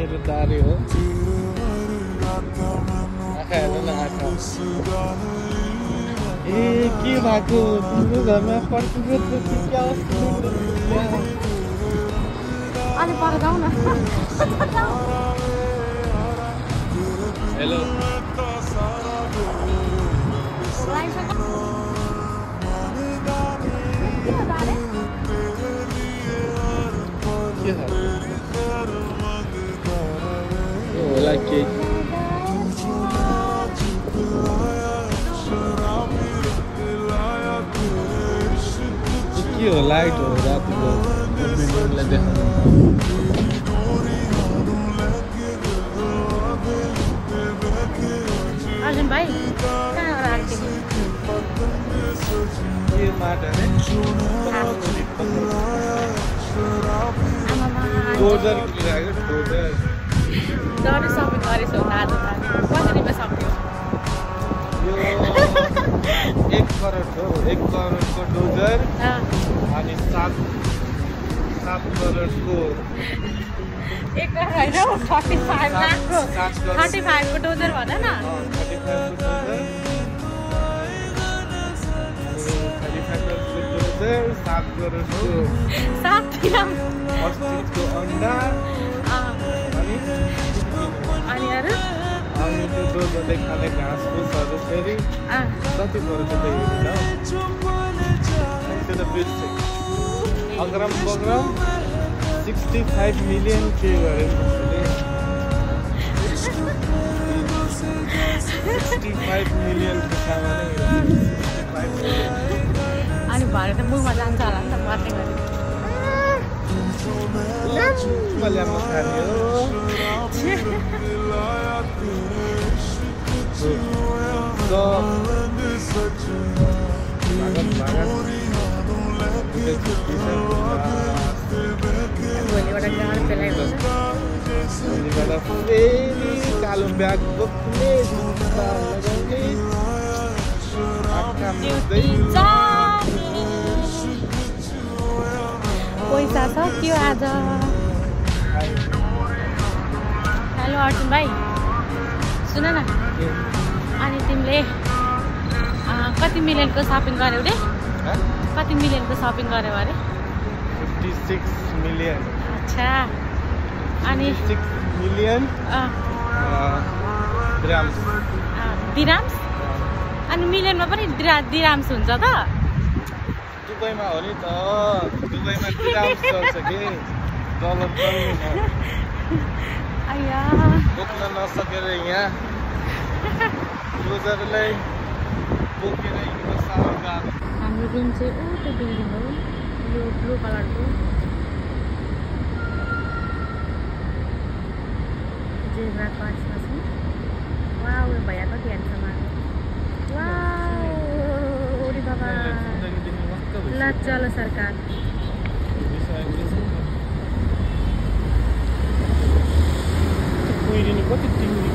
मेरो दारे हो आँखा हेर न आँखा ए के भएको तिम्रो घरमा पर्खिएको थियो कि क्या अनि पर जाऊ न हेलो के होला के हो लाइट हो रातको बिल्डिङलाई देखाउनु अर्जुन भाइ कहाँबाट आएको के माटा रे डोजर किनेको डोजर डर सपिङ गरेछु आज कसरीमा सक्यो यो 1 करोड हो 1 करोडको डोजर अनि 7 करोडको 1 करोड होइन 35 लाखको 35 को डोजर भन न 7 करोडको 7 ग्राम अस्तित्वको अन्डा अनि अरू अनि त्यो डोजरले खाने घाँस फुसहरू फेरि कति पर्छ त हेर्नु त्यो त बिर्छ अग्रम बग्रम 65 मिलियन पे गरे 65 मिलियनको सामान अनि भरे त मुखमा जान्छ होला नि त मर्ने गरी ल्याम्मा खाने हो भोलिबाट गाड पेलाएको छ भोलिबाट फेरि कालो ब्याग बोक्ने जुत्ता लगाउने आँखा मुच्दै पैसा छ त्यो आज हेलो अर्जुन भाइ सुन न अनि तिमीले कति मिलियनको सपिङ गर्यौ रे कति मिलियनको सपिङ गर्यौ अरे 56 मिलियन अच्छा अनि 6 मिलियन दिराम्स दिराम्स अनि मिलियनमा पनि दिराम्स हुन्छ त दुबईमा हो नि त दुबईमा दिराम्स चल्छ के डलर चल्दैन आया बोक्न नसकेर यहाँ डोजरलाई बोकेर हिँड्नु साह्रो गाह्रो हाम्रो रुम चाहिँ त्यो बिल्डिङ हो यो ब्लू कलरको जेब्रा क्रसमा छ वाउ भैया कति ह्यान्डसम वाउ ओरे बाबा ल चलो सरकार कोइरिनी कति टिङ्गी